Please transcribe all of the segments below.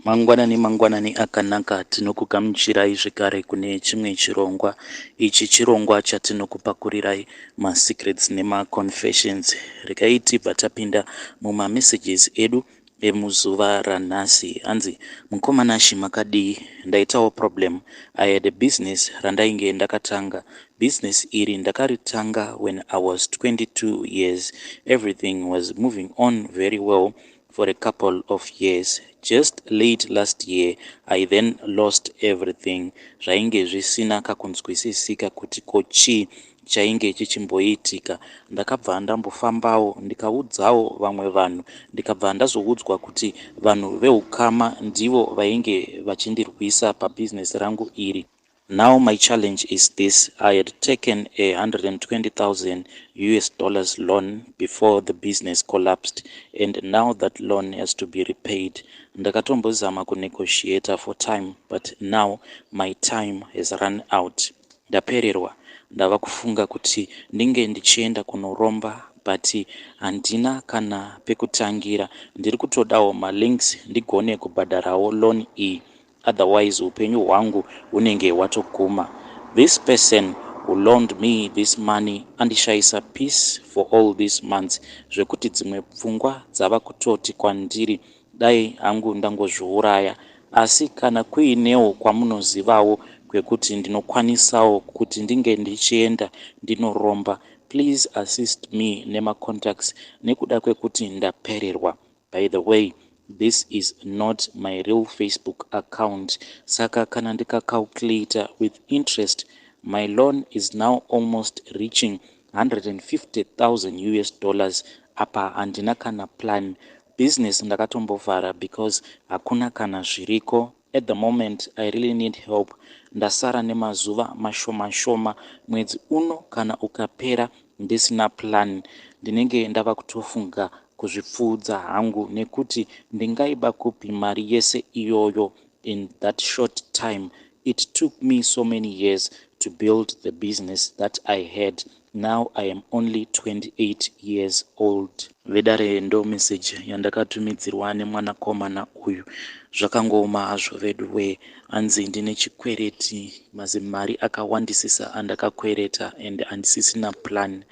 Mangwanani mangwanani akanaka, tinokugamuchirai zvekare kune chimwe chirongwa. Ichi chirongwa chatinokupakurirai masecrets nemaconfessions. Regai tibva tapinda mumamessages edu emuzuva ranhasi. Hanzi mukoma Nashy makadii? Ndaitawo problem. I had a business randainge ndakatanga. Business iri ndakaritanga when I was 22 years. Everything was moving on very well for a couple of years. Just late last year I then lost everything. Zvainge zvisina kakunzwisisika kuti ko chii chainge chichimboitika. Ndakabva ndambofambawo ndikaudzawo vamwe vanhu ndikabva ndazoudzwa kuti vanhu veukama ndivo vainge vachindirwisa pabhizinesi rangu iri. Now my challenge is this, I had taken a 120,000 US dollars loan before the business collapsed and now that loan has to be repaid. Ndakatombozama kunegotiata for time but now my time has run out. Ndapererwa, ndava kufunga kuti ndinge ndichienda kunoromba but handina kana pekutangira. Ndiri kutodawo malinks ndigone kubhadharawo loan iyi otherwise upenyu hwangu hunenge hwatoguma. This person who loaned me this money andishayisa peace for all these months zvekuti dzimwe pfungwa dzava kutoti kwandiri dai hangu ndangozviuraya. Asi kana kuinewo kwamunozivawo kwekuti ndinokwanisawo kuti ndinge ndichienda ndinoromba please assist me nemacontacts nekuda kwekuti ndapererwa. By the way, this is not my real Facebook account saka kana ndikacalculata with interest my loan is now almost reaching 150,000 US dollars apa handina kana plan. Business ndakatombovhara because hakuna kana zviriko. At the moment I really need help. Ndasara nemazuva mashoma shoma mwedzi uno kana ukapera ndisina plan ndinenge ndava kutofunga kuzvipfuudza hangu nekuti ndingaiba kupi mari yese iyoyo in that short time. It took me so many years to build the business that I had. Now I am only 28 years old. Vedare ndo message yandakatumidzirwa nemwanakomana uyu. Zvakangooma hazvo vedu wee. Hanzi ndine chikwereti mazimari akawandisisa andakakwereta and handisisina plan.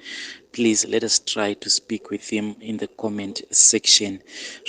Please let us try to speak with him in the comment section.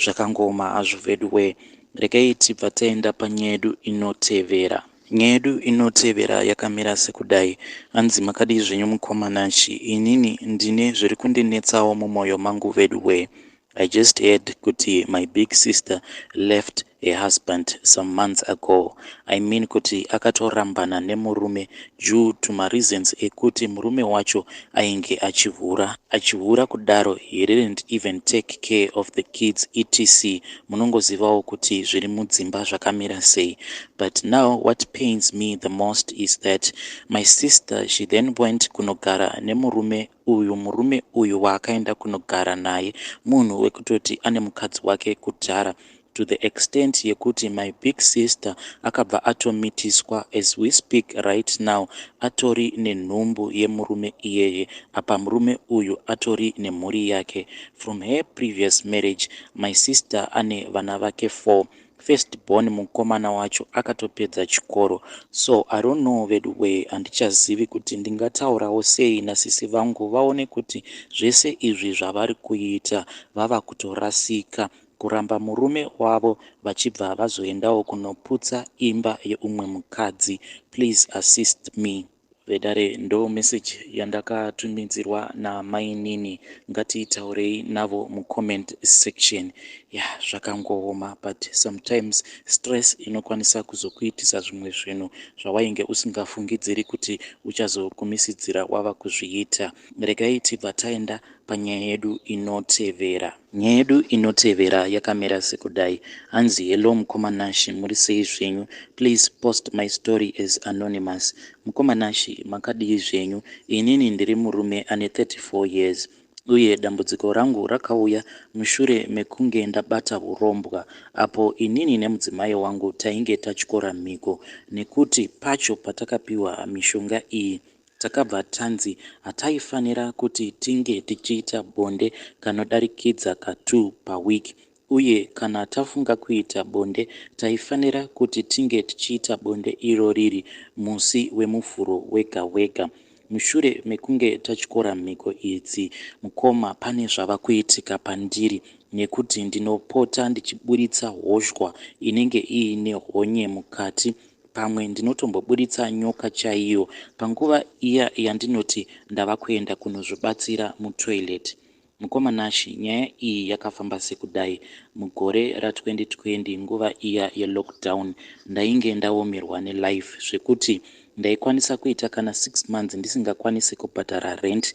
Zvakangooma hazvo vedu wee. Regai tibva taenda panyaya yedu inotevera. Nyaya yedu inotevera yakamira sekudai. Hanzi makadii zvenyu mukoma Nashy? Inini ndine zviri kundinetsawo mumwoyo mangu vedu wee. I just heard kuti my big sister left her husband some months ago. I mean kuti akatorambana nemurume due to mareasons ekuti murume wacho ainge achihura. Achihura kudaro he didn't even take care of the kids etc. Munongozivawo kuti zviri mudzimba zvakamira sei. But now what pains me the most is that my sister she then went kunogara nemurume uyu murume uyu waakaenda kunogara naye munhu wekutoti ane mukadzi wake kudhara to the extent yekuti my big sister akabva atomitiswa as we speak right now atori nenhumbu yemurume iyeye apa murume uyu atori nemhuri yake from her previous marriage. My sister ane vana vake 4 first born mukomana wacho akatopedza chikoro. So I don't know vedu wee handichazivi kuti ndingataurawo sei nasisi vangu vaone kuti zvese izvi zvavari kuita vava kutorasika kuramba murume wavo vachibva vazoendawo kunoputsa imba yeumwe mukadzi. Please assist me. Vedare ndo message yandakatumidzirwa namainini. Ngatiitaurei navo mucomment section. Ya zvakangooma but sometimes stress inokwanisa kuzokuitisa zvimwe zvinhu zvawainge usingafungidziri kuti uchazokumisidzira wava kuzviita. Regai tibva taenda panyaya yedu inotevera. Nyaya yedu inotevera yakamira sekudai. Hanzi hello mukoma Nashy, muri sei zvenyu? Please post my story as anonymous. Mukoma Nashy makadii zvenyu? Inini ndiri murume ane 34 years uye dambudziko rangu rakauya mushure mekunge ndabata urombwa apo inini nemudzimai wangu tainge tatyora mhiko nekuti pacho patakapiwa mishonga iyi takabva tanzi hataifanira kuti tinge tichiita bonde kanodarikidza ka2 paweek. Uye kana tafunga kuita bonde taifanira kuti tinge tichiita bonde iroriri musi weMuvhuro wega wega. Mushure mekunge tatyora mhiko idzi mukoma pane zvava kuitika pandiri nekuti ndinopota ndichiburitsa hozhwa inenge iine honye mukati pamwe ndinotomboburitsa nyoka chaiyo panguva iya yandinoti ndava kuenda kunozvibatsira mutoilet. Mukoma Nashy, nyaya iyi yakafamba sekudai, mugore ra 2020 nguva iya yelockdown ndainge ndaomerwa nelife zvekuti ndaikwanisa kuita kana 6 months ndisingakwanise kubhadhara rent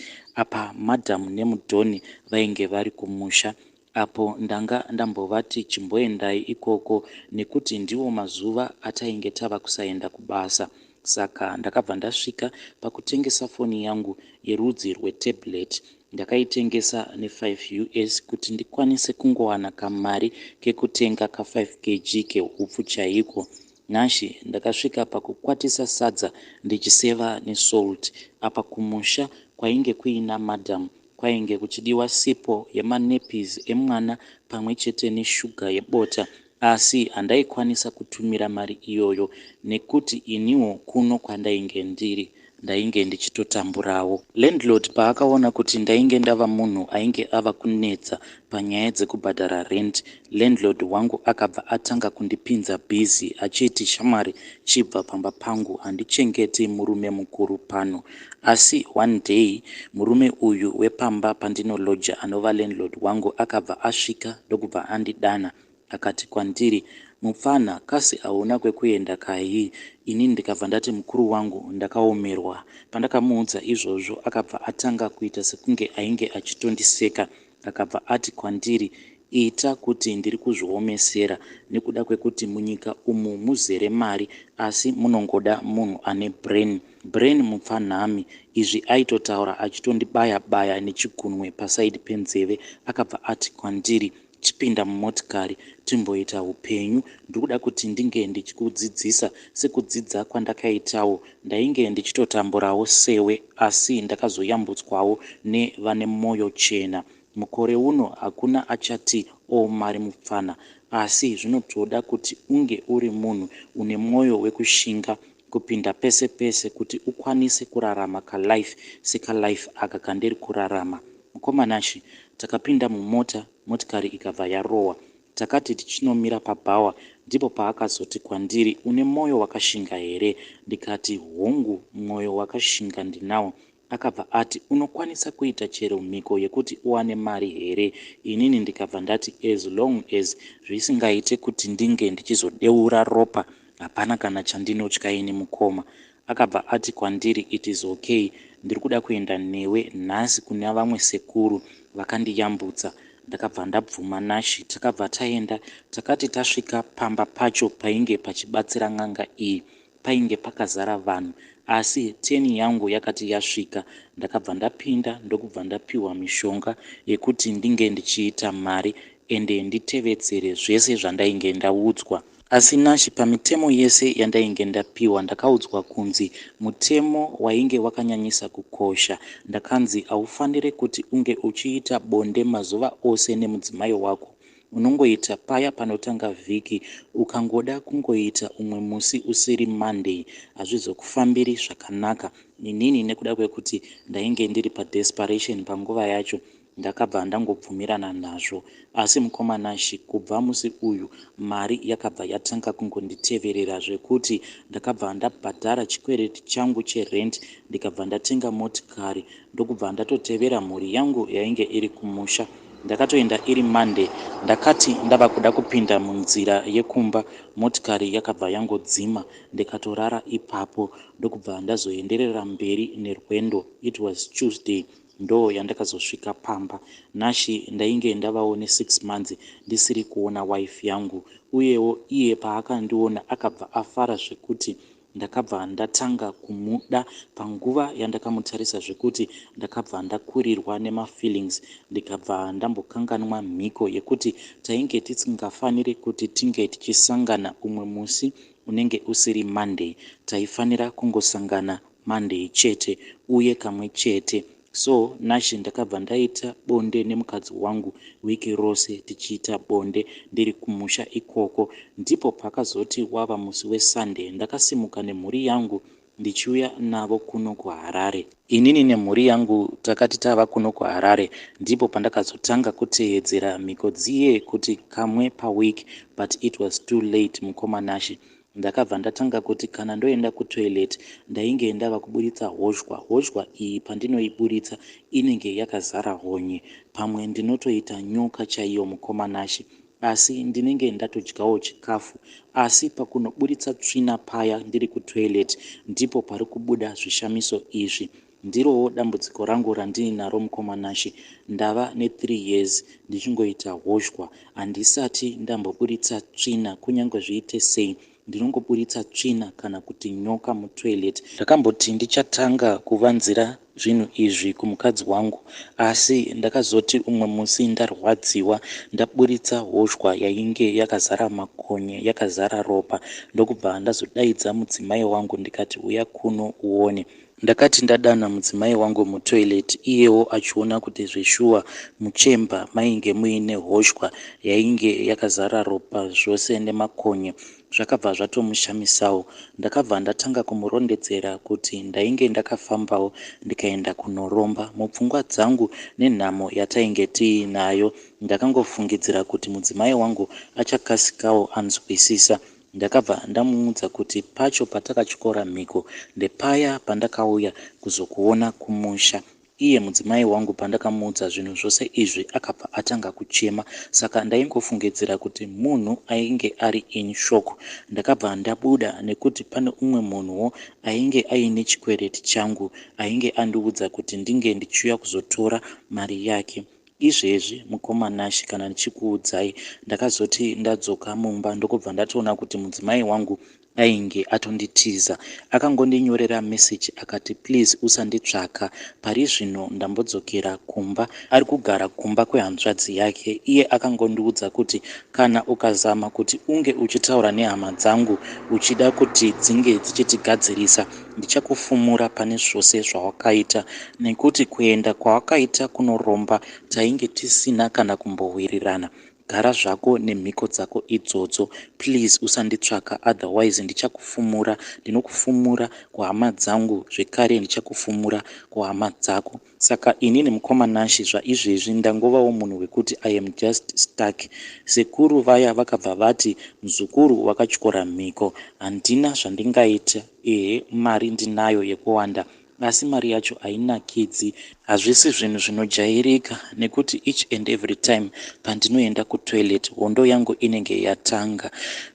apa madam nemudhoni vainge vari kumusha apo ndanga ndambovati chimboendai ikoko nekuti ndiwo mazuva atainge tava kusaenda kubasa saka ndakabva ndasvika pakutengesa foni yangu yerudzi rwetablet Ndakaitengesa ne 5 us kuti ndikwanise kungowana kamari kekutenga ka 5 kg kehupfu chaiko. Nashy ndakasvika pakukwatisa sadza ndichiseva nesalt. Apa kumusha kwainge kuina madam kwainge kuchidiwa sipo yemanappies emwana pamwe chete neshuga yebota asi handaikwanisa kutumira mari iyoyo nekuti iniwo kuno kwandainge ndiri ndainge ndichitotamburawo. Landlord paakaona kuti ndainge ndava munhu ainge ava kunetsa panyaya dzekubhadhara rent, landlord wangu akabva atanga kundipinza busy achiti shamwari chibva pamba pangu handichengeti murume mukuru pano. Asi one day murume uyu wepamba pandinoloja anova landlord wangu akabva asvika ndokubva andidana Akati kwandiri, Mupfanha kasi hauna kwekuenda kahi? Inini ndikabva ndati, Mukuru wangu ndakaomerwa. Pandakamuudza izvozvo akabva atanga kuita sekunge ainge achitondiseka. Akabva ati kwandiri, Ita kuti ndiri kuzviomesera nekuda kwekuti munyika umu muzere mari asi munongoda munhu ane brain. Brain mupfanhami. Izvi aitotaura achitondibaya baya nechigunwe paside penzeve. Akabva ati kwandiri, Chipinda mumotikari timboita hupenyu ndikuda kuti ndinge ndichikudzidzisa sekudzidza kwandakaitawo. Ndainge ndichitotamburawo sewe asi ndakazoyambutswawo nevane moyo chena. Mukore uno hakuna achati oh mari mupfana asi zvinotoda kuti unge uri munhu une moyo wekushinga kupinda pese pese kuti ukwanise kurarama kalife sekalife aka kandiri kurarama. Mukoma Nashy, takapinda mumota motikari ikabva yarohwa. Takati tichinomira pabhawa ndipo paakazoti kwandiri une moyo wakashinga here? Ndikati hongu mwoyo wakashinga ndinawo. Akabva ati unokwanisa kuita chero mhiko yekuti uwane mari here? Inini ndikabva ndati as long as zvisingaite kuti ndinge ndichizodeura ropa hapana kana chandinotya ini mukoma. Akabva ati kwandiri it is ok ndiri kuda kuenda newe nhasi kuna vamwe sekuru vakandiyambutsa. Ndakabva ndabvuma Nashy takabva taenda. Takati tasvika pamba pacho painge pachibatsira n'anga iyi painge pakazara vanhu asi turn yangu yakati yasvika ndakabva ndapinda ndokubva ndapiwa mishonga yekuti ndinge ndichiita mari ende nditevedzere zvese zvandainge ndaudzwa. Asi Nashy pamitemo yese yandainge ndapiwa ndakaudzwa kunzi mutemo wainge wakanyanyisa kukosha ndakanzi haufanire kuti unge uchiita bonde mazuva ose nemudzimai wako unongoita paya panotanga vhiki ukangoda kungoita umwe musi usiri Monday hazvizokufambiri zvakanaka inini nekuda kwekuti ndainge ndiri padesperation panguva yacho Ndakabva ndangobvumirana nazvo. Asi mukoma Nashy kubva musi uyu mari yakabva yatanga kungonditeverera zvekuti ndakabva ndabhadhara chikwereti changu cherent ndikabva ndatenga motikari ndokubva ndatotevera mhuri yangu yainge iri kumusha. Ndakatoenda iri Monday ndakati ndava kuda kupinda munzira yekumba motikari yakabva yangodzima ndikatorara ipapo ndokubva ndazoenderera mberi nerwendo. It was Tuesday Ndoo yandakazosvika pamba. Nashy ndainge ndavawo nesix months ndisiri kuona wife yangu uyewo iye paakandiona akabva afara zvekuti ndakabva ndatanga kumuda panguva yandakamutarisa zvekuti ndakabva ndakurirwa nemafeelings ndikabva ndambokanganwa mhiko yekuti tainge tisingafanire kuti tinge tichisangana umwe musi unenge usiri Monday taifanira kungosangana Monday chete uye kamwe chete. So Nashe ndakabva ndaita bonde nemukadzi wangu week rose tichiita bonde ndiri kumusha ikoko. Ndipo pakazoti wava musi weSunday ndakasimuka nemhuri yangu ndichiuya navo kuno kuHarare. Inini nemhuri yangu takati tava kuno kuHarare ndipo pandakazotanga kuteedzera mhiko dziye kuti kamwe paweek but it was too late mukoma Nashe. Ndakabva ndatanga kuti kana ndoenda kutoilet ndainge ndava kuburitsa hozhwa. Hozhwa iyi pandinoiburitsa inenge yakazara honye. Pamwe ndinotoita nyoka chaiyo mukoma Nashe. Asi ndinenge ndatodyawo chikafu. Asi pakunoburitsa tsvina paya ndiri kutoilet ndipo pari kubuda zvishamiso izvi. Ndirowo dambudziko rangu randiinaro mukoma Nashe. Ndava nethree years ndichingoita hozhwa. Handisati ndamboburitsa tsvina kunyange zviite sei. Ndinongoburitsa tsvina kana kuti nyoka mutoilet. Ndakamboti ndichatanga kuvanzira zvinhu izvi kumukadzi wangu asi ndakazoti umwe musi ndarwadziwa ndaburitsa hozhwa yainge yakazara makonye yakazara ropa ndokubva ndazodaidza mudzimai wangu ndikati huya kuno uone. Ndakati ndadana mudzimai wangu mutoilet iyewo achiona kuti zveshuwa muchemba mainge muine hozhwa yainge yakazara ropa zvose nemakonye zvakabva zvatomushamisawo. Ndakabva ndatanga kumurondedzera kuti ndainge ndakafambawo ndikaenda kunoromba. Mupfungwa dzangu nenhamo yatainge tiinayo ndakangofungidzira kuti mudzimai wangu achakasikawo anzwisisa. Ndakabva ndamuudza kuti pacho patakatyora mhiko ndepaya pandakauya kuzokuona kumusha. Iye mudzimai wangu pandakamuudza zvinhu zvose izvi akabva atanga kuchema saka ndaingofungidzira kuti munhu ainge ari in shock. Ndakabva ndabuda nekuti pane umwe munhuwo ainge aine chikwereti changu ainge andiudza kuti ndinge ndichiuya kuzotora mari yake. Izvezvi mukoma Nashy kana ndichikuudzai ndakazoti ndadzoka mumba ndokubva ndatoona kuti mudzimai wangu ainge atonditiza. Akangondinyorera message akati please usanditsvaka parizvino ndambodzokera kumba. Ari kugara kumba kwehanzvadzi yake. Iye akangondiudza kuti kana ukazama kuti unge uchitaura nehama dzangu uchida kuti dzinge dzichitigadzirisa Ndichakufumura pane zvose zvawakaita nekuti kuenda kwawakaita kunoromba tainge tisina kana kumbowirirana. Gara zvako nemhiko dzako idzodzo. Please usanditsvaka otherwise ndichakufumura. Ndinokufumura kuhama dzangu zvekare ndichakufumura kuhama dzako. Saka inini mukoma Nashy zvaizvezvi ndangovawo munhu wekuti I am just stuck. Sekuru vaya vakabva vati muzukuru wakatyora mhiko handina zvandingaita ehe mari ndinayo yekuwanda asi mari yacho hainakidzi. Hazvisi zvinhu zvinojairika nekuti each and every time pandinoenda kutoilet hondo yangu inenge yatanga.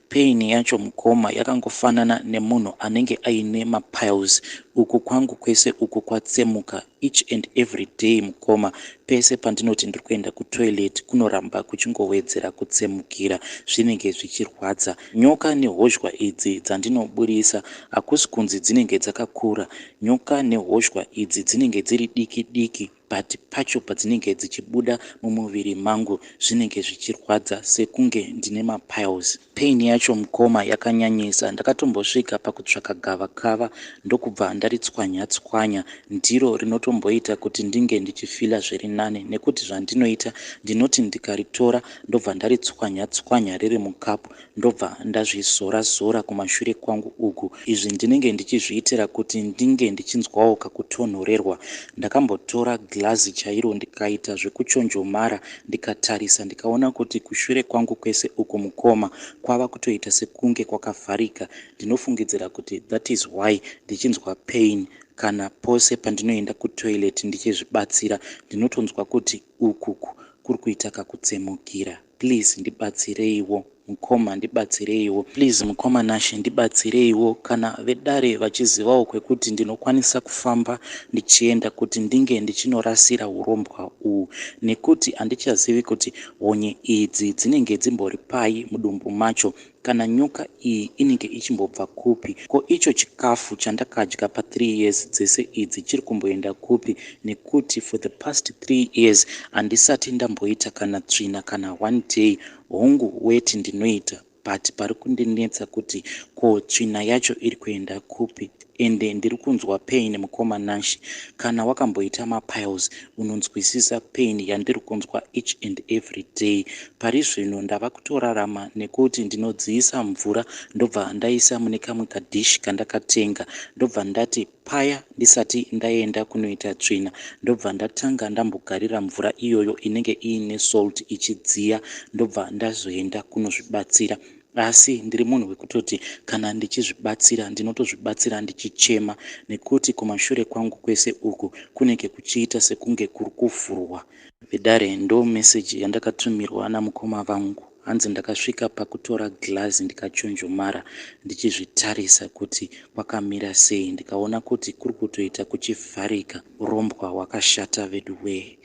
Pain yacho mukoma yakangofanana nemunhu anenge aine mapiles. Uku kwangu kwese uku kwatsemuka each and every day mukoma. Pese pandinoti ndiri kuenda kutoilet kunoramba kuchingowedzera kutsemukira zvinenge zvichirwadza. Nyoka nehozhwa idzi dzandinoburisa hakusi kunzi dzinenge dzakakura. Nyoka nehozhwa idzi dzinenge dziri diki diki but pacho padzinenge dzichibuda mumuviri mangu zvinenge zvichirwadza sekunge ndine mapiles. Pain yacho mukoma yakanyanyisa ndakatombosvika pakutsvaka gavakava ndokubva ndaritswanya tswanya. Ndiro rinotomboita kuti ndinge ndichifeeler zviri nane nekuti zvandinoita ndinoti ndikaritora ndobva ndaritswanya tswanya riri mucup ndobva ndazvizora zora kumashure kwangu uku. Izvi ndinenge ndichizviitira kuti ndinge ndichinzwawo kakutonhorerwa. Ndakambotora glazi chairo ndikaita zvekuchonjomara ndikatarisa ndikaona kuti kushure kwangu kwese uku mukoma kwava kutoita sekunge kwakavharika. Ndinofungidzira kuti that is why ndichinzwa pain kana pose pandinoenda kutoilet ndichizvibatsira ndinotonzwa kuti uku kuri kuita kakutsemukira. Please ndibatsireiwo mukoma ndibatsireiwo. Please mukoma Nashe ndibatsireiwo kana vedare vachizivawo kwekuti ndinokwanisa kufamba ndichienda kuti ndinge ndichinorasira hurombwa uhu nekuti handichazivi kuti honye idzi dzinenge dzimbori pai mudumbu macho kana nyoka iyi inenge ichimbobva kupi ko icho chikafu chandakadya pathree years dzese idzi chiri kumboenda kupi nekuti for the past three years handisati ndamboita kana tsvina kana one day hongu weti ndinoita but pari kundinetsa kuti Ko tsvina yacho iri kuenda kupi? Ende ndiri kunzwa pain mukoma Nashy. Kana wakamboita mapiles unonzwisisa pain yandiri kunzwa each and every day. Pari zvino ndava kutorarama nekuti ndinodziisa mvura ndobva ndaisa mune kamwe kadish kandakatenga ndobva ndati paya ndisati ndaenda kunoita tsvina ndobva ndatanga ndambogarira mvura iyoyo inenge iine salt ichidziya ndobva ndazoenda kunozvibatsira. Asi ndiri munhu wekutoti kana ndichizvibatsira ndinotozvibatsira ndichichema nekuti kumashure kwangu kwese uku kunenge kuchiita sekunge kuri kuvhurwa. Vedare ndo message yandakatumirwa namukoma vangu hanzi ndakasvika pakutora glazi ndikachonjomara ndichizvitarisa kuti kwakamira sei ndikaona kuti kuri kutoita kuchivharika. Hurombwa hwakashata veduwee.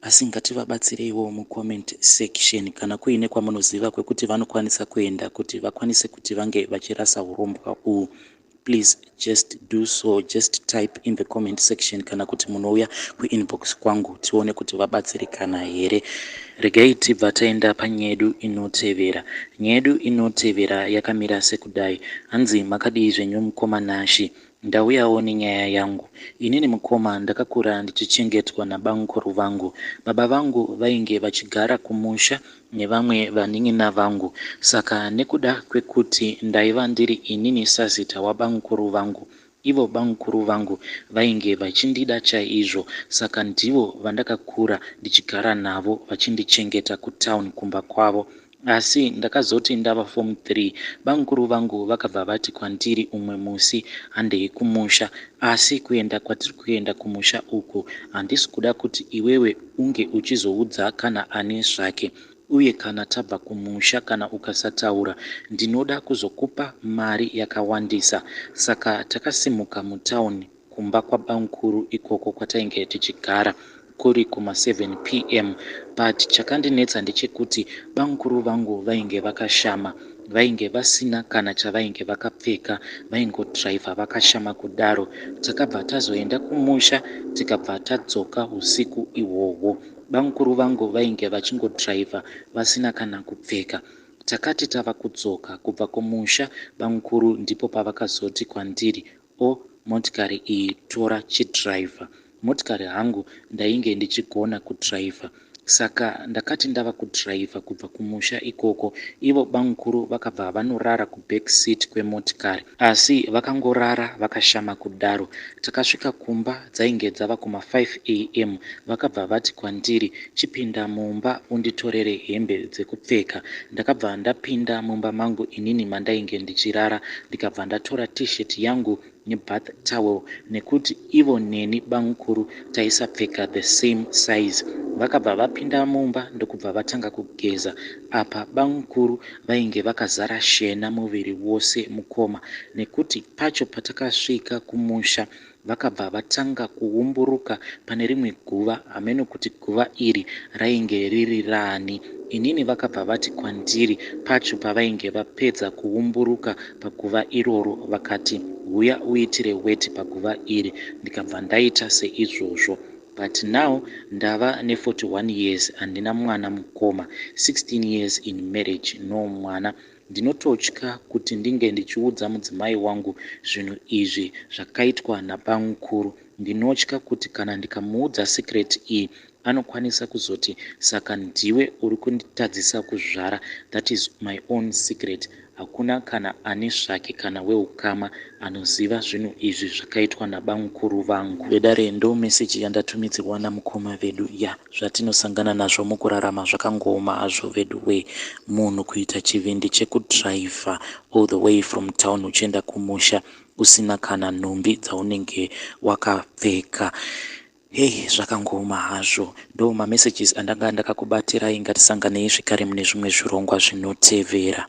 Asi ngativabatsireiwo mucomment section kana kuine kwamunoziva kwekuti vanokwanisa kuenda kuti vakwanise kuti vange vachirasa hurombwa uhu please just do so just type in the comment section kana kuti munouya kuinbox kwangu tione kuti vabatsirikana here. Regai tibva taenda panyaya yedu inotevera. Nyaya yedu inotevera yakamira sekudai. Hanzi makadii zvenyu mukoma Nashy. Ndauyawo nenyaya yangu. Inini mukoma ndakakura ndichichengetwa nabamukuru vangu. Baba vangu vainge vachigara kumusha nevamwe vanin'ina vangu. Saka nekuda kwekuti ndaiva ndiri inini sazita wabamukuru vangu, ivo bamukuru vangu vainge vachindida chaizvo saka ndivo vandakakura ndichigara navo vachindichengeta kutown kumba kwavo. Asi ndakazoti ndava form 3 bamukuru vangu vakabva vati kwandiri umwe musi handei kumusha asi kuenda kwatiri kuenda kumusha uku handisi kuda kuti iwewe unge uchizoudza kana ani zvake uye kana tabva kumusha kana ukasataura ndinoda kuzokupa mari yakawandisa. Saka takasimuka mutown kumba kwabamukuru ikoko kwatainge tichigara kuri kuma 7 pm but chakandinetsa ndechekuti bamukuru vangu vainge vakashama vainge vasina kana chavainge vakapfeka vaingodhiraivha vakashama kudaro. Takabva tazoenda kumusha tikabva tadzoka usiku ihwohwo. Bamukuru vangu vainge vachingodhiraivha vasina kana kupfeka. Takati tava kudzoka kubva kumusha bamukuru ndipo pavakazoti kwandiri o motikari iyi tora chidhiraivha. Motikari hangu ndainge ndichigona kudhiraivha saka ndakati ndava kudhiraivha kubva kumusha ikoko ivo bamukuru vakabva vanorara kuback seat kwemotikari asi vakangorara vakashama kudaro. Takasvika kumba dzainge dzava kuma 5 am vakabva vati kwandiri chipinda mumba unditorere hembe dzekupfeka. Ndakabva ndapinda mumba mangu inini mandainge ndichirara ndikabva ndatora t-shirt yangu nebath towel nekuti ivo neni bamukuru taisapfeka the same size. Vakabva vapinda mumba ndokubva vatanga kugeza. Apa bamukuru vainge vakazara shena muviri wose mukoma nekuti pacho patakasvika kumusha vakabva vatanga kuumburuka pane rimwe guva hameno kuti guva iri rainge riri raani. Inini vakabva vati kwandiri pacho pavainge vapedza kuumburuka paguva iroro vakati huya uitire weti paguva iri ndikabva ndaita seizvozvo. But now ndava ne41 years handina mwana mukoma 16 years in marriage no mwana. Ndinototya kuti ndinge ndichiudza mudzimai wangu zvinhu izvi zvakaitwa nabamukuru. Ndinotya kuti kana ndikamuudza secret iyi anokwanisa kuzoti saka ndiwe uri kunditadzisa kuzvara that is my own secret. Hakuna kana ani zvake kana weukama anoziva zvinhu izvi zvakaitwa nabamukuru vangu. Vedare ndo meseji yandatumidzirwa namukoma vedu ya zvatinosangana nazvo mukurarama zvakangooma hazvo vedu we munhu kuita chivindi chekudhiraivha all the way from town uchienda kumusha usina kana nhumbi dzaunenge wakapfeka. Hei zvakangooma hazvo ndo mamessages andanga ndakakubatirai ngatisanganei zvekare mune zvimwe zvirongwa zvinotevera.